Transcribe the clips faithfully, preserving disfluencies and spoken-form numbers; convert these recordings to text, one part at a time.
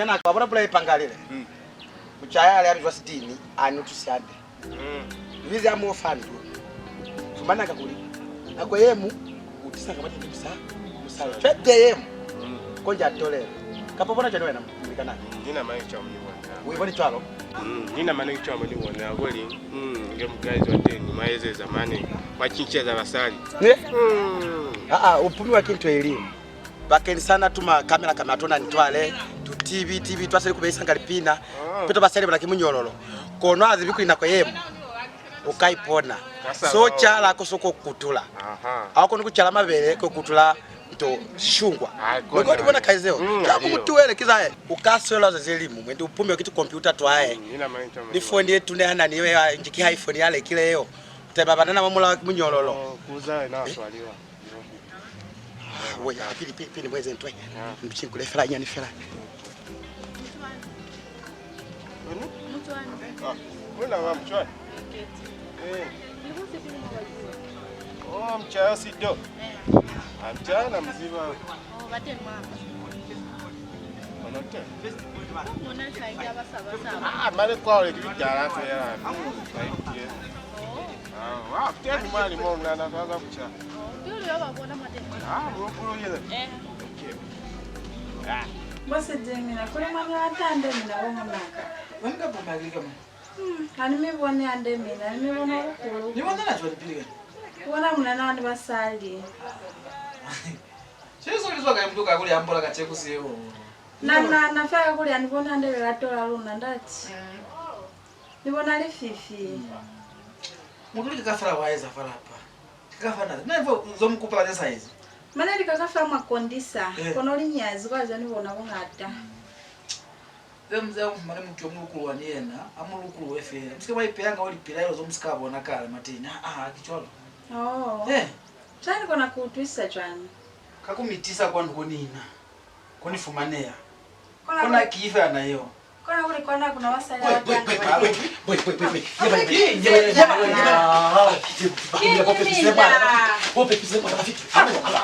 Kana kwa bona pula ipangalile. Mm. Mucaya ale abizwa Sidini, ani utusi hande. Mm. Bizi amu fa ndu. Fumana kakuli nako ye mu utisa ka matendekisa musala. Fete ye mu. Mm. Konja tolele. Kapa bona cwani wena mulikana? Mm, ni na mane cwalo ni bona. Wi boni cwalo? Mm, ni na mane cwalo ni bona kuli, mm, nge mu guys wa teni, mwa ezeza mane, mwa cincheza basali. Ne? Mm. Ah, ah, u pumiwa ki nto ilimu. Bakeni sana tuma kamera kama tona ni twale, tu T V, T V, twaseli kubelisa nga lipina. Ah. Peto basali bona ki munyololo. Kono azibi kuli nako ye mu uka ipona. So cala ko soko kutula. Aha. Au koni kucala mabele ko kutula nto sishungwa. Ai, kona. Mwendi bona kaizeo. Mm, ka aliyo. Kumutuwele kizae. Uka swela zazi limu, mwendi upume kiti computer twae. Mm, ni na mane cwalo. Ni phone yetu ne hana ni ya njiki ha iPhone ya lekile yo. Teba banana ba mula munyololo. Oh, kuza wena wa swaliwa. Wo ya, pili, pili, pili, mweze ntwe. Ah. Mchinkule fela, nyani fela. Wenu? Mucwani. Ah, wena wa Mucwani? Eh. Oh, Mucaya Sido. Eh. Ah, Mucaya na muziba. Oh, bateni mwa. Kono te. Mona sa ya ba sa ba sa. Ah, mane kwa ole ki bitala fela. Right here. Oh. Ah, wa, teni mwali mo mwana kaza kucha. Oh, yule wa bona mate. Ah, wo kulo yele. Eh. Okay. Ah. Boss, je mina, kuli mwana wa tande mina bo munaka. Wani ka bomba kama? Hmm, ani mi bone ande mina, ani mi bona bukulu. Ni bona na jwale pili kani? Bona muna na ni basali. Sio so lizwa ka mtu ka kuli ambola ka cheku sio. Na, na, na fela kuli ani bona ande lerato la luna ndati. Mm. Ni bona lififi. Mutu lika fela wa eza fa lapa. Lika fana. Na hivyo zo mukupa ze size. Mane lika ka fa makondisa. Eh. Kono linyazi kwa zani bona bongata. Ze mze mane mutu yo mulukulu wa ni yena, a mulukulu we fela. Musike mwa ipeya nga oli pila yo zo musika bona kale matini. Ah, ah, ki cwalo. Oh. Eh. Chani kona ku utwisisa chwani? Ka ku mi tisa kwa ndu ko nina. Ko ni fumaneha. Kona kuli ki ifi ana yeo? Kona kuli kona kuna basali ba batanga.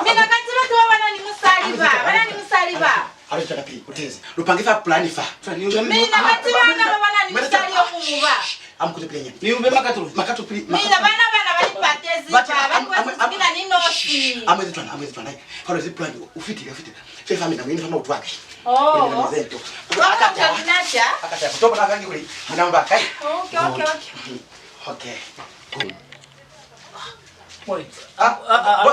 Mina kati batu ba bana ni musali ba, bana ni musali ba. Abe tata pili, utezi. Lupange fa plan fa. Mina kati bana ba bana ni musali yo muñwi ba. Amukute pili nyana. Ni ube makatulo. Makatulo pili. Mina bana bana ba ipatezi ba, ba kwa mina ni nosi. Amwezi twana, amwezi twana. Kalo zi plan, ufitile, ufitile. Fe fa mina, mina fa mautu ake. Oh. Mina zento. Akata. Akata. Kutoka na kangi kuli, mina mba kai. Okay, okay, okay. Okay. Good. Moi. Ah, ah, ah,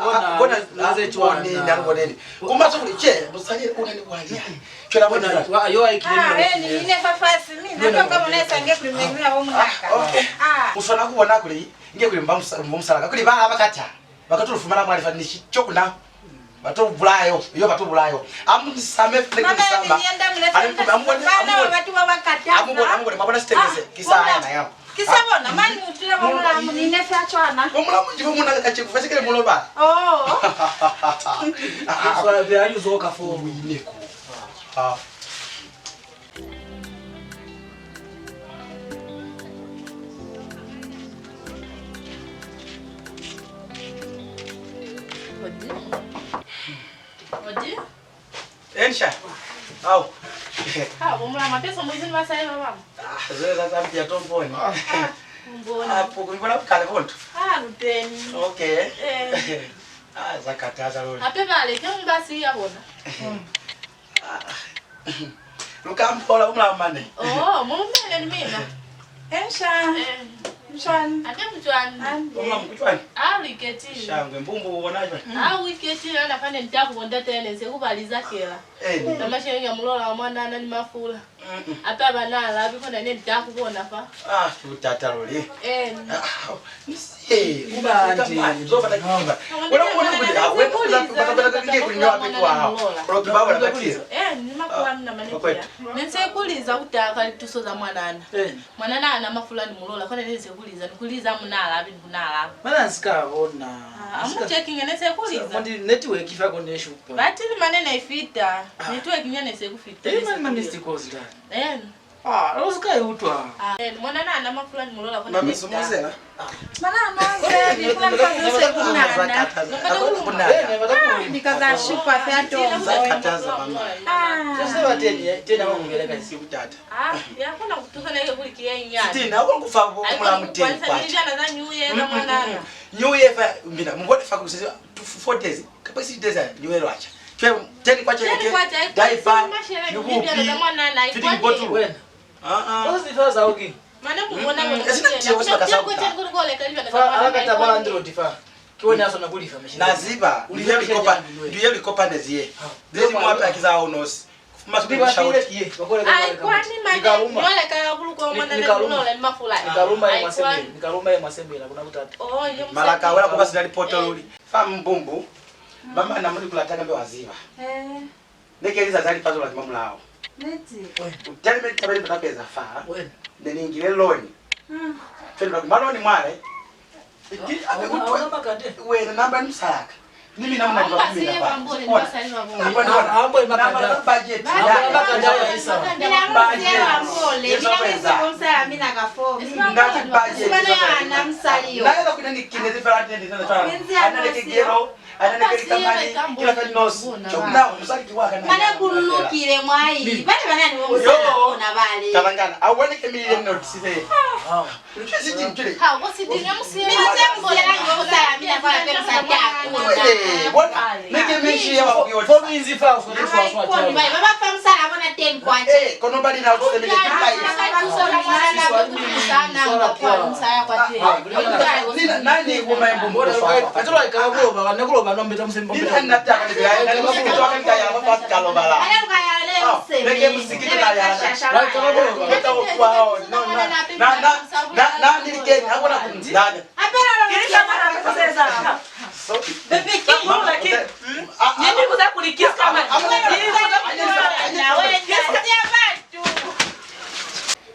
bona, bona, naze chwana. Ni naluboneni. Kuma so kuli, che, musali una ni bwali. Chwela bona. Wa, yo aikile. Ah, eh, ni ine fa fasi, mina toka mona sange kuli mimi ya omunaka. Ah, okay. Ah. Usona kubona kuli, nge kuli mba musa-, mba musala, kuli ba, ba kata. Ba ka to lu fumana mwali fa ni shi-, cho kuna. Ba to bulaya yo, yo ba to bulaya yo. Amu ni same fle ku sama. Ani ku, amu bone, amu bone. Batu ba ba kata. Amu bone, amu bone, mwa bona sitengeze. Ki sa yana yao. Ki sa bona, mani utile ba mulamu, ni ne fa chwana. Ba mulamu nji ba muna ka cheku, fa sikele muloba. Oh. Swa be ali zo ka fo. Uine ko. Ah. Odi. Odi. Ensha. Au. Ha, bo mulamu, peso mwizi ni basali ba bañwi. Ah, zwe za Zambia tomboni. Ah, mbona. Ah, puku, mbona kale bonto. Ah, luteni. Okay. Eh. Ah, za kataza lori. Ape bale, ke mbasi ya bona. Ah. Lu ka mpola, umla mane. Oh, mu lumele ni mina. Ensha. Eh. Mucwani? Ate mucwani? Ande. Umla mucwani? Ah, lu iketile. Shangwe, mbumbu ubona cwani? Ah, u iketile, ana fane nta ku bonda tene, se ku baliza kela. Eh. Na masheleñi a mulola wa mwanana ni mafula. Mm-mm. Ape bana alabi kona ne nta ku bona fa. Ah, ki butata luli. Eh. Ah, Eh, ne nse ku liza ku taha ka lituso za mwanana. Eh. Mwanana ana mafula ni mulola, kona ne nse ku liza, ni ku liza mu na alabi, ni ku na alaba. Mane a si ka bona. Ah, a mu checking, ne nse ku liza. Mwendi network fa kone shupa. Batili mane ne fita. Ah. Network ne nse ku fita. Eh, mane ma missed calls da. Eh. Ah, lu si ka i utwa. Ah, eh, mwanana ana mafula ni mulola, kona ne fita. Mami, sumuzela. Mwanana. Ni ka za shupa fela tombo. Za kataza mama. Ah. Sasa bateni, tena wa kumbela kasi kutata. Ah, ya kona kutusa na ile kuli ki ye nyana. Sitini, ha kona kufa bo mula muteni kwacha. Ni jana za New Year na mwanana. New Year fa, mina, mubone fa kusese, four days, kapa six days, New Year lwacha. Twe, ten kwacha yake, diaper, ni bupi, feeding bottle. Wena. Ah, ah. Kozi fa za uki. Mana ku bona. Mm, mm. Esi na tiyo, esi na kasa kuta. Fa, ala ka taba andro difa. Ki wena a sona ku lifa machine. Na ziba, ndu ye likopa, ndu ye likopa ne ziye. Zezi mwa pa ki za onos. Fuma su ku shauti. Ai, kwani mane, nyole ka buluko mwana ne kunole ni mafula. Ni kaluma ye masembele, ni kaluma ye masembele, kuna butata. Oh, ye. Malaka, wela kuba sina lipoto luli. Fa mbumbu, mama na muli kulata kambe wa ziba. Eh. Ne ke lizazi a li pazula ki mwa mulao. Niti. U talime taba ye ni bata ku eza fa. Wena. Ne ni ngile loan. Mm. Fela ku ma loan mwale. Ki, ape ku twa. Wena namba ni musalaka. Ni mina muna ni ba mina fa. Bona. Namba ni bona. Namba ni budget. Namba ni budget. Mina musie wa mbole. Mina musie wa musala mina ka fo. Ngati budget. Sibana ya na musali yo. Na eza ku ne ni kine zi fela tene tene tene. Ana ne ke gero. Ana ne ke likamani, kila ka nosi. Chok now, musali ki wa ka na. Mane ku lukile mwai. Bana bana ni bo musala bona bale. Tabangana, a wone ke milile no tsile. Ah. Kesi jintule. Ha, bo si dinga musile. Mina se musela ni bo musala, mina kwa pe musala ya. Bona, ne ke meshi ya wa ku yo. Fo inzi fa, fo inzi fa. Ba ba fa musala bona ten kwacha. Eh, kono bali na u sebele ki pai. Nani kuma embo mbo fa. Atula ikala kuloba, ne kuloba no mbeta musemi. Ni na na taka ni bila, ni musiki twa ka ya ba fa kalo bala. Neke musiki na ya. Right, kama kuloba. Mbeta kwa hao. No, na, na, na, na, ni likeni, hakuna kumdana. Apela lo. Kili kama na kuseza. Baby, ki mula ki. Nini kuza kulikisa mani? Nini kuza kulikisa?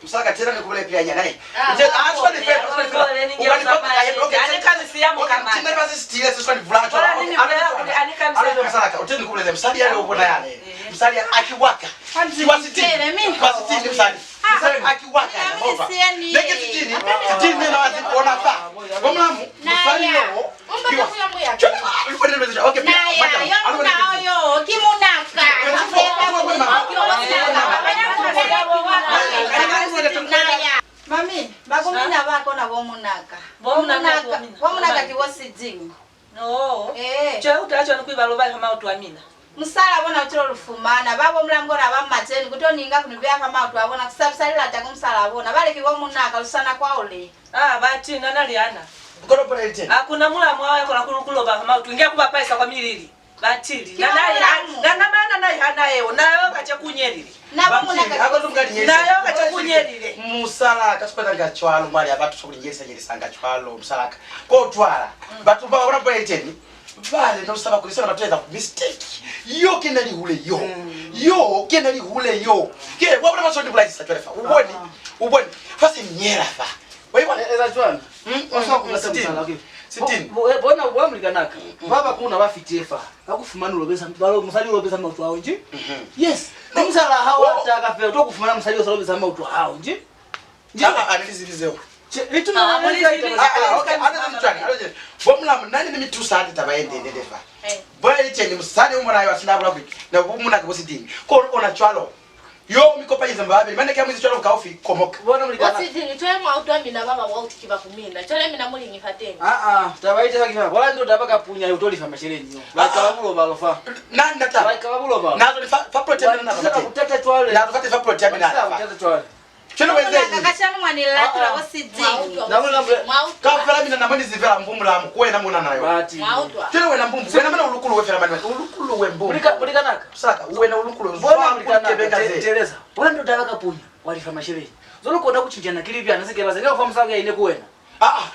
Musaka tena ni kubule pia nyana eh. Nje a swa ni feta, swa ni feta. Ukani kwa ka yendo ke. Ani kani siya mukamani. Tina basi stile swa ni vula. Wala nini vula kuli ani kani siya. Musaka, uteni kubule musali yale ubona yale. Musali yale akiwaka. Kwa sitini. Kwa sitini musali. Musali akiwaka. Neke sitini. Sitini na wazi kuona fa. Kwa mulamu. Musali yo. Kiwa. Chona, ulipende lwezi. Okay, pia. Naya, yo muna oyo, ki munaka. Naya. Mami, bakumina ba kona bo munaka. Bo munaka, bo munaka ki bo sidingi. No. Eh. Che uta chwa ni kuiba loba ha mautu a mina. Musala bona utilo lufumana, babo mulango na ba mateni, kuto ninga kuni beya fa mautu a bona, kusabisa lilata ku musala bona, bale ki bo munaka, lusana kwa ole. Ah, bati, na na liana. Kono pula ite. Hakuna mulamu wa yakona kulu kuloba fa mautu, nge kuba paisa kwa milili. Batili. Na na ya, na na mana na ya na yeo, na yo kache kunyelile. Na ba munaka. Nayo kache kunyelile. Musala ka sipata nga chwalo, mwali abatu so kunyelisa nyelisa nga chwalo, musala ka. Ko twala. Batu ba bona pula ite ni. Bale no saba kulisana batu eza mistake. Yo kena lihule yo. Yo kena lihule yo. Ke wa bona masoni bula isa twele fa. Uboni. Uboni. Fa se nyela fa. Wa ibona? Eza cwana. Wa sa ku lata musala ke. Sitini. Bona wa mulikanaka. Ba ba kuna ba fitiye fa. Ka ku fumana lobeza ba musali lobeza mautu ao nji? Yes. Ni musala ha wa taka fe to ku fumana musali o sa lobeza mautu ao nji? Aa, ani li zibi zeo. Lituna la mwenza itaba. Ah, okay, ana ni cwani, ana je. Bo mulamu, nani ni mitusa ati taba ye ndende fa. Bo ya iteni musali u mona yo asina bula kwiki. Na bo muna ke bo sidingi. Ko ona cwalo. Yo mi kopa iza mbabe, mane ke amuzi cwalo kaufi komoka. Bona mulikana. Bo sidingi, cwale mwa utwa mina baba mwa uti kiba kumina. Cwale mina mulingi fateni. Ah, ah, taba ite fa kifa. Wala ndo taba ka punya yo tolifa masheleni yo. Ba ka bulo ba lofa. Nani na taba? Ba ka bulo ba. Na to fa fa protein na fa. Utata cwale. Na to fa fa protein na fa. Utata cwale. Cwale weze. Kaka shanu mwa ni latula bo sidingi. Na mwe na mwe. Kaufela mina na mwe ni zivela mbumbu la mu, ku wena muna nayo. Bati. Cwale wena mbumbu, wena mana ulukuluwe fela mani. Ulukuluwe mbumbu. Mulika, mulikanaka. Saka, wena ulukuluwe. Bona mulikanaka. Te-, teleza. Wena ndo taba ka punya, wa lifa masheleni. Zolo kona ku cinjana kili byana se ke ba ze ka fa musaka ine ku wena. Ah, ah.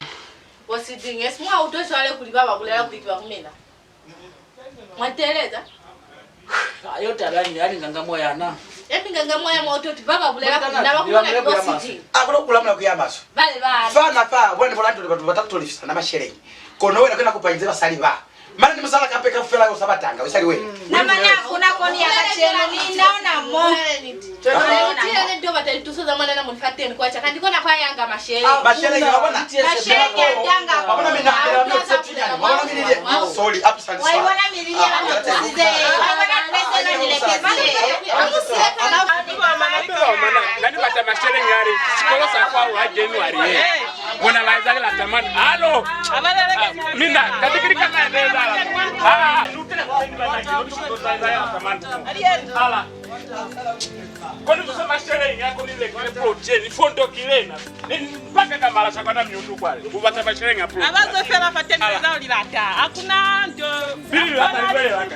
Bo sidingi, esi mwa utwa cwale kuli baba bulela kuli kiba kumina. Mwa teeleza? Ayo taba ni, ani nganga moya na. Epi nganga moya mwa utoti baba bulela kuli na ba kumina ni bo sidingi. A kulo kulamula ku ya maswe. Bale ba. Fa na fa, bona bola ndo batu batatu lifisa na masheleni. Kono wena kana kupa inze basali ba. Mana ni musala kape ka fela yo sabatanga, usali we. Na mana kuna koni ya kacheno ni naona mo. Tena ni ndo bata lituso za mwana na muni fateni kwa cha. Kandi kona kwa yanga masheleni. Masheleni, wabona? Masheleni ya tanga. Wabona mina? Sorry, absent. Wa i bona milili ya ba ni tusize. Wa i bona dress ya ba ni lekezi. Nani bata masheleñi a li sikolo sa kwalula January ye. Bona ba eza lilata mani. Alo. Ah, mina, kati ki lika na eza lilata. Ah, lutela kwa ni bana ki, lutela kwa ni eza lilata mani. Ala. Koni tusa masheleñi a koni lekile plot ye, ni fondo ki lena. Ni mpaka ka mala sha kwana miundu kwale. Ku bata masheleñi a plot. Abazo fela fa teni za u lilata. Hakuna nto. Bili la ta libele laka.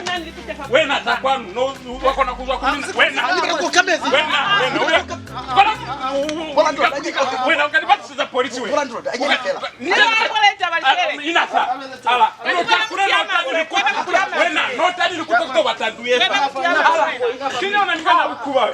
Wena ta kwanu, no, wa kona kuzwa ku mina. Wena. Wena, wena, wena. Wena, wena, ukanibatiseza polisi wena. Ni la kwa leta ba libele. Ina sa. Ala. Wena, no tadi ni kutoka wa tandu yesa. Ala. Kinyona ni kana bukuba.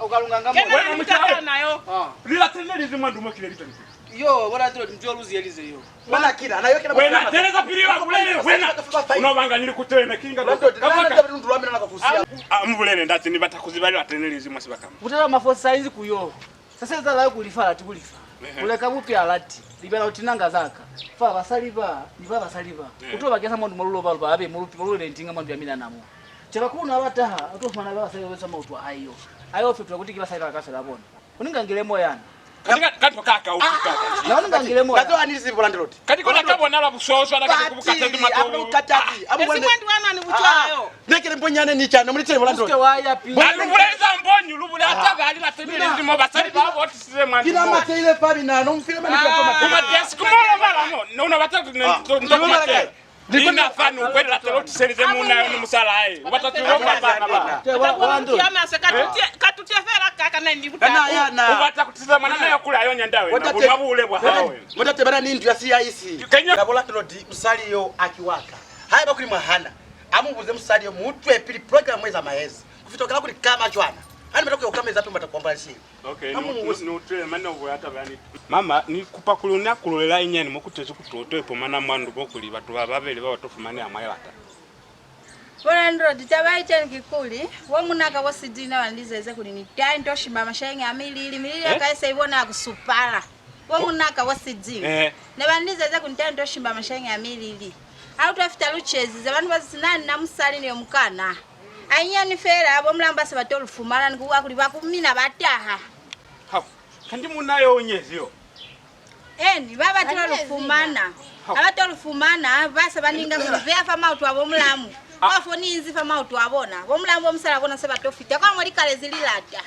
Wena mutaka nayo. Lila tene lizi mwa ndumo kile litani. Yo, bona tilo, mtu yo luzi yelize yo. Bona kila, na yo kila. Wena, teleza pili wa kulele, wena. Unobanga nili kutena, kinga. Kama ndio mtu lwamina na kukusia. Ah, mubulele ndati ni bata kuziba lila tene lizi mwa sibaka. Kutela mafosi saizi kuyo. Sasa eza la kulifa, lati kulifa. Ehe. Kuleka bupi alati, libela utinanga zaka. Fa basali ba, ni ba basali ba. Ehe. Uto bakesa mwa ndumo lulo ba, ba be mulupi, mululo ndinga mwa ndu ya mina namo. Chela kuna bataha, uto fumana ba basali ba besa mautu ayo. Ayo fetula kuti ki basali ba ka fela bona. Uningangile moya na. Kati ka, kanto ka ka uku ka. Na uningangile moya. Kato anisi landlord. Kati kona ka bona la buswaswa na kati kubukata ndi mato. Abu ukatati. Abu wende. Esi mwendi wana ni buchwa yo. Nekele mbonyane ni chana, muli tele landlord. Uske wa ya pi. Anu buleza mbonyi, lubule ata bali la teni lizimo basali ba botisize mwa. Kina matele pa bina, no mfile mani kwa toma. Kuma desk molo mala mo. No, no, bata ndo, ndo, ndo kumatela. Ina fani ukwela telo tiselize muna yo ni musala hae. Ubata tulo kwa bana ba. Te wa, wa ndo. Katutie, katutie fela kaka na ndi butatu. Kana ya na. Ubata kutiza mwana na ya kula yo nyanda we. Wenda te. Kuma bule bwa hawe. Wenda te bana ni ndu ya C I C. Kenya. Na bola telo di musali yo akiwaka. Haiba kuli mwahana, amubuze musali yo mutwe pili program eza maezi. Kufita kala kuli kama cwana. Ani bata kuyo kameza pemba ta kwamba lisi. Okay, ni, ni, ni utwele mane u boya taba yani. Mama, ni kupa kuli u ni akulule la inyani mo kutezi ku toto ipumana mwa ndu bo kuli batu ba babeli ba ba to fumaneha mwa ilata. Bona ndo, litaba iceni kikuli, bo munaka bo Sidina ba ndizeze kuli ni tahe ni to shimba masheleñi a milili, milili ya ka ise ibona ya kusupala. Bo munaka bo Sidina. Eh. Ne ba ndizeze kuli ni tahe ni to shimba masheleñi a milili. Ha u to fita luchezi ze banu ba sina na musali ni yo mukana. Hainyani fela, bo mulamba se ba to lu fumana ni ku bwa kuli ba ku mina ba taha. Hao, kanti muuna yo u nyezi yo? Eni, ba ba to lu fumana. Ha ba to lu fumana, ba se ba ninga ku lu beya fa mautu a bo mulamu. Ba fo ni inzi fa mautu a bona. Bo mulamu bo musala bona se ba to fita. Kwa mo likale zi lilata.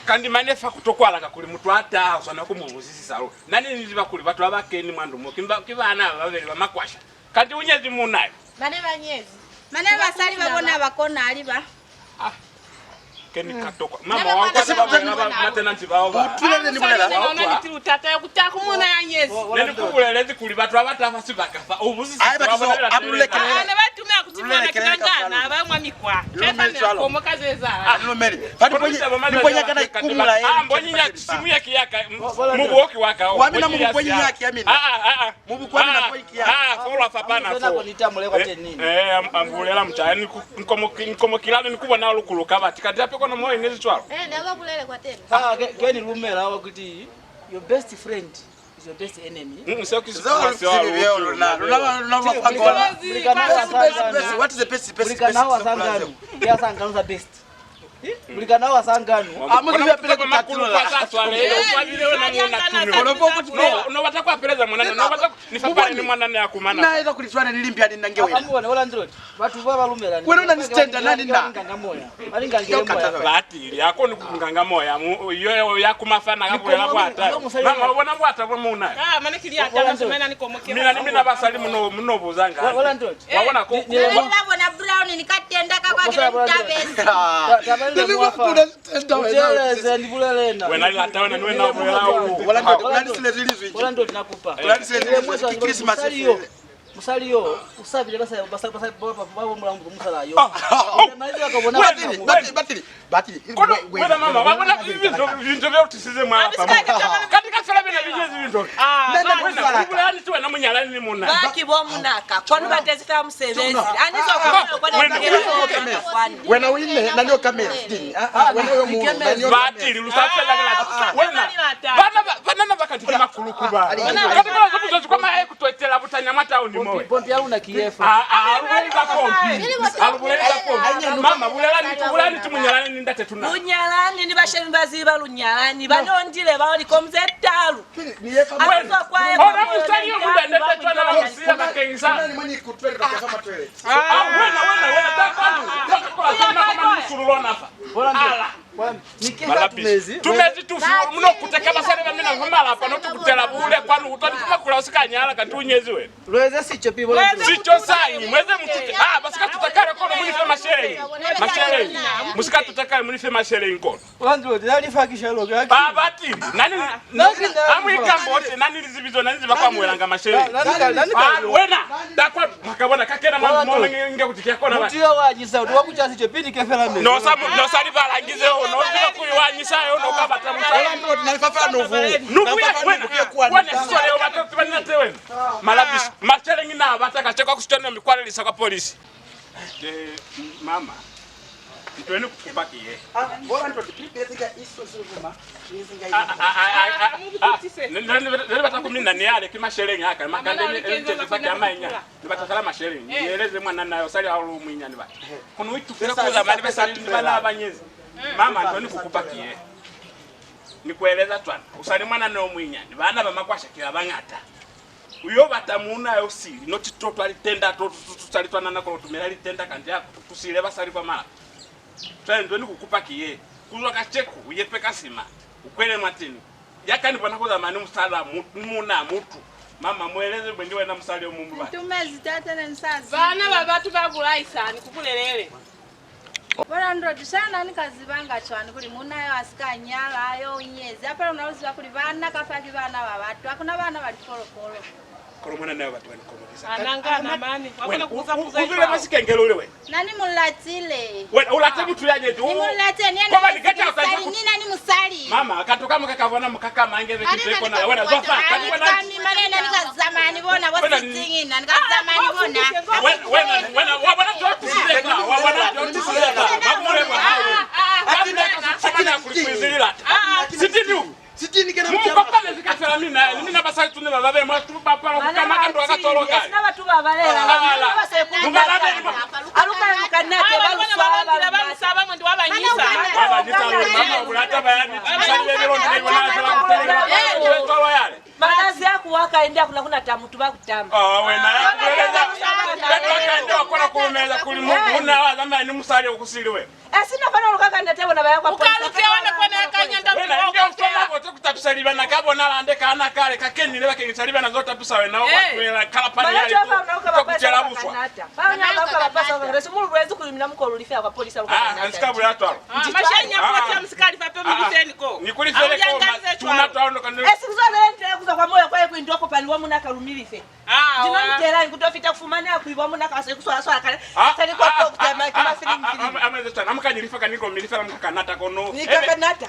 Kanti mane fa ku to kwala kakuli mutu a taha, u swanela ku mu buzisisa lo. Na ni ni ziba kuli batu ba ba keni mwa ndu mo ki ba, ki bana ba babeli ba makwasha. Kanti u nyezi muuna yo? Mane ba nyezi. Mane basali ba bona ba kona ali ba. Ah. Ke ni ka tokwa. Mama wa kwa ba ba matenanti bao ba. Utwile ne ni bulela. Ni ona ni tilutata ya kutaha ku muuna ya nyezi. Ne ni ku bulelezi kuli batu ba ba taha fa sibaka fa u buzisisa. Ai, batu so, a mu lekele. Ah, ne ba tumela kuti bona ki bangana ba mwa mikwa. Ke fa ne komo ka zeza. Ah, lumeli. Fa ni bonya, ni bonya kana ikumula ye. Ah, mbonyi ya simu ya ki ya ka. Mubuoki wa ka. Wa mina mu bonya ya ki ya mina. Ah, ah, ah. Mu bukwani na point ya. Ah, fo lwa fapana fo. Nako ni tamule kwa teni. Eh, am-, ambulela mucaya ni ku-, nkomo-, nkomokilani ni ku bona lukulu kabati. Kati hape kono mo inezi cwalo. Eh, ne ba bulele kwa teni. Ah, ke, ke ni lumela wa kuti your best friend is your best enemy. Mm, so ki. Zao lu tibi beo luna, luna, luna ba kwa gola. Mulikana wa sangano. What is the best, best, best? Mulikana wa sangano. Ya sangano za best. Eh? Mulikana wa sangano. A mu zibe pele ku tatulula. Kwa sa swale, u swalile wena mwana tumi. Kono bo kuti no. No bata ku apeleza mwana, no bata ni fapane ni mwana ne a kumana. Na eza kuli swana ni limpi ali nange wena. Amu bona, ola ndilo. Batu ba ba lumela. Wena una ni stand nani na? Nganga moya. Ali nganga moya. Batili, a koni ku nganga moya. Mu, yo, yo, ya kuma fana ka bulela bwata. Mama, u bona bwata bwa muuna. Ah, mane kili ya tama semena ni komo ke. Mina ni mina basali muno, muno buzanga. Ola ndilo. Wa bona ko. Ni, ni, ni ba bona brown ni katenda ka kwa kile tabezi. Taba ile mwafa. Uteleze, ni bulele na. Wena lilata wena, ni wena u bulela u. Wala ndo, wala ndo, wala ndo, nakupa. Wala ndo, Christmas. Musali yo, musali yo, u sabile basa, basa, ba, ba, ba, ba, mulamu musala yo. Maizi ka bona. Batili, batili, batili. Batili. Kono, wena mama, wa bona bintu, bintu bya utisize mwa apa. Kati ka fela bina bintu. Ah, wena, u bulani ti wena munyalani ni muna. Ba ki bo munaka, kwanu ba tezi fa musebezi. Ani so kwa kwa. Wena wine, nani o kamera? Dini? Ah, ah, wena yo mu, nani o kamera? Batili, lu sa fela. Wena. Bana ba, bana ba ka Ni makulukuba. Kati kola zo butozi kwa mahe ku to etela butanya mwa tauni mo we. Pompi ya luna ki ye fa. A, a, a lu buleli za pompi. A lu buleli za pompi. Mama, bulela niti, bulela niti, mu nyalani ni ndate tuna. Lu nyalani ni bashemi ba ziba lu nyalani. Ba nondile bao likomu ze talu. Ona musali yo mundende tetwana ba musila bakeñisa. Ah, wena, wena, wena, ta kwanu. Ta kwa sana kwa musulu lona fa. Ala. Malapi. Tumezi tufi, muno kuteka basali ba mina fa malapa, no tukutela bule kwanu, utwa ni fuma kula usika nyala, kanti unyezi wena. Lweze sico pibo. Sico sañi, mweze mutute. Ah, basika tuta kale kono, munife masheleñi. Masheleñi. Musika tuta kale, munife masheleñi kono. Landlord, na lifa ki shalo, ki. Ba, bati, nani, nani, amu ikambote, nani lizibizo, nani ziba kwa mwelanga masheleñi. Ah, wena, ta kwa, makabona, kakena mwa mona nge, nge kuti kia kona ba. Mutu yo wa nyisa, utu wa kuchasi che pini ke fela me. No sa, no sa libala ngize ho, no ziba kuyi wa nyisa yo, no ka bata musa. Landlord, na lifa fa nuvu. Nuvu ya, wena, wena sisole yo bata, tiba nina te wena. Malapisi, masheleñi na bata ka chekwa kusitona mikwalelisa kwa polisi. Eh, m-, mama, nto ye ni ku kupa ki ye. Ah, bo landlord, please, be zinga iso ziluma, ni zinga iso. Ah, ah, ah, ah, ah, ah. Ne, ne, ne, ne ni bata ku mina ni ale ki masheleñi a ka, makande ni, ni tete fa ki a mainya. Ni bata fela masheleñi. Ni eleze mwanana yo, sali hahulu mwinyani bata. Kono u itufile ku zamaya ni basali ni bana ba nyezi. Mama, nto ye ni ku kupa ki ye. Ni ku eleza cwana. U sali mwanana yo mwinyani. Bana ba makwasha ki ba bañata. U yo bata muuna yo sili, not to twa litenda to, to, to, to sali twanana kolo tumela litenda kanti ya tusile basali kwa malapa. Cwale nto ni ku kupa ki ye, ku zwa kacenu, u yepe ka sima, u kwele mwateni. Ya ka ni bona ku zamaya ni musala, mu-, ni muuna mutu. Mama, mu eleze mwendi wena musali yo muñwi bata. Ntumezi tate, ne ni sa zibi. Bana ba batu ba bulaisani, ku bulelele. Bo landlord, sha na ni ka zibanga cwani kuli muuna yo a si ka nyala, yo u nyezi? Hape luna lu ziba kuli baana kafa ki baana ba batu, ha ku na baana ba lipolopolo. Kono mwanana yo batu ba ni komokisa. Ananga na mani, wa kona ku buza puzo. U zwile mwa sikengelo ule wena. Na ni mu latile. Wena u late mutu ya nyezi. Ni mu late, ni yena. Koba ni keta sa ni na ni musali. Mama, kantu ka muka ka bona muka ka mange be ki kona. Wena zwa fa, ka ni bona. Kami mane na ni ka zamaya ni bona, bo sitingi na ni ka zamaya ni bona. Wena, wena, wena, wa bona to tuseka, wa bona to tuseka. Ba mule mwa hao. Ba mule ka sumana ku li kwizilila. Sitini. Sitini kena. Mu kopane zika fela mina, ni mina basali tune ba babe mwa tu ba pala ku kama ka ndwa ka tolo ka. Sina batu ba balela. Ala. Mu ba babe. Aluka luka nate ba lu swala ba lu saba mwendi wa ba nyisa. Ba ba nyisa lo mama bulata ba ya ni. Sali be lo ndi bona fela ku telela. Tolo yale. Malazi a ku waka ende a ku na ku nata mutu ba ku tama. Ah, wena ya ku buleleza. Petu a ka ende wa kona ku lumela kuli mu-, muuna wa zamaya ni musali o ku sili wena. E sina fana luka ka ndate bona ba ya kwa polisi. Ukaluke ona kona ya kanyanda. Wena nge u toma bote ku tapisa libana ka bona lande ka na kale ka kenile bakeñisa libana zo tapisa wena wa kwela kalapani ya liku. Ba ku tela buswa. Ba nya ba ka ba pasa ba resi mu lu bulezi kuli mina mu ko lu lifela kwa polisi. Ah, a si ka bulela cwalo. Ah, masheleñi a kota mu si ka lifa pe mu lifeni ko. Ni ku lifele ko ma tuna twa ndo ka ndo. Esi ku zwa bele nte ku zwa kwa moyo kwa ye ku indwa kopani wa muna ka lumilife. Ah, ndino ntela ni ku to fita ku fumana ku iba muna ka se ku swala swala kale. Sa ni kwa to ku tama ki ma feeling feeling. Amweze tana mu ka ni lifa ka ni ko mi lifela mu ka nata kono. Ni ka nata.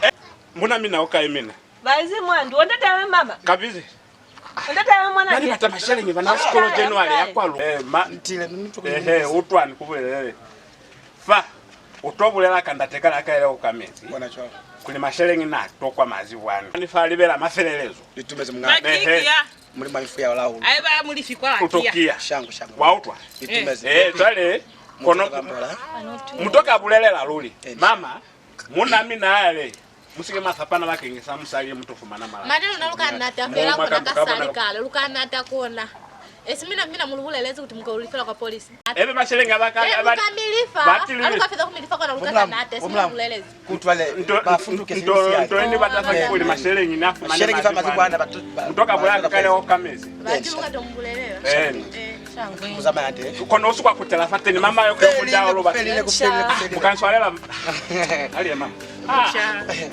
Muna mina u kai mina? Ba izi mwandu, o ndate wa mama. Kabizi. Ndate wa mwana. Nani bata masheleñi bana sikolo January ya kwalu. Eh, ma ntile ni mtu. Ehe, utwani ku bulelele. Fa, u to bulela ka ndate kale a ka ile ku ka mezi. Bona cwalo. Kuli masheleñi na tokwa mazi bwani. Ni fa libela mafelelezo. Itumezi mungana. Ehe. Mulimu a mi fuya laulu. Aiba mu lifi kwa kia. U to kia. Shangu, shangu. Wa utwa? Itumezi. Eh, cwale, kono mu to ka bulelela luli. Mama, muuna mina ale. Mu si ke mwa sapana bakeñisa musali ye mu to fumana malapa. Mane luna lu ka nata fela kona ka sali kale, lu ka nata kona. Esi mina, mina mu lu bulelezi kuti mu ka lu lifela kwa polisi. Ebe masheleñi a ba ka, eh, lu ka mi lifa, ha lu ka feza ku mi lifa kona lu ka nata, esi mina mu bulelezi. Kutwale, ba funduke sisi. Nto ni bata fa kuli masheleñi na fumane. Masheleñi fa mazi bwana, batu, ba, mu to ka bulaya kale o ka mezi. Bati lu ka to mu bulelela. Eh. Eh, shangwe. Mu zamaya nde. Kono u si kwa kutela fateni, mama yo ku ya ku nda lo ba. Ku felile, ku felile, ku felile. Mu ka nswalela. Ali mama. Ah,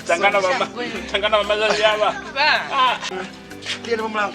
tangana mama, tangana mama zazi aba. Ba. Ah. Tiene mama.